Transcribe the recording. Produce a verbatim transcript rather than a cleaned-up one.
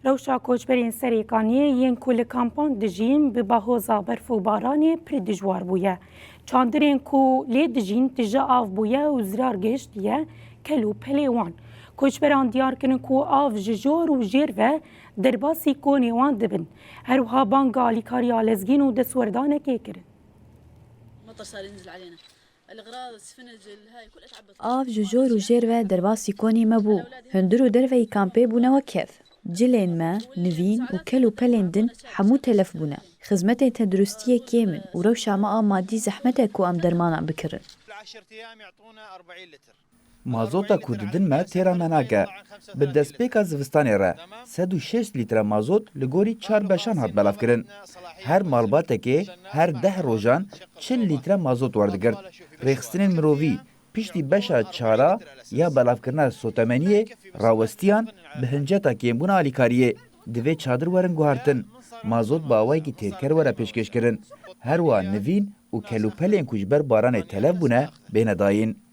Rewşa koçberên Serêkaniyê yên ku li kampan dijîn bi bahoza berf û baranê pir dijwar bûye. Çandirên ku lê dijîn tije av bûye û zirar gihiştiye kel û pelê wan. Koçberan diyar kirin ku av ji jor û jêr ve derbasî konê wan dibin. Her wiha banga alîkariya lezgîn û destwerdanekê kirin. Av ji jor û jêr ve derbasî konê me bû. Hundir û derveyî kampê bûne wek hev. Cilên me, nivîn û kel û pelên din hemû telef bûne. Xizmetên tenduristiyê kêm in û rewşa me a madî zehmet e ku em dermanan bikirin. Mazota ku didin me têra me nake. Bi destpêka zivistanê re sed û şêst lître mazot li gorî çar beşan hat belavkirin. Her malbatekê her deh rojan çil lître mazot werdigirt. Rêxistinên mirovî piştî beşa çara ya belavkirina sotemeniyê rawestiyan bi hinceta kêmbûna alîkariyê. Divê çadir werin guhartin. Mazot bi awayekî têrker were pêşkêşkirin. Her wiha nivîn û kelûpelên ku ji ber baranê telef bûne bêne dayîn.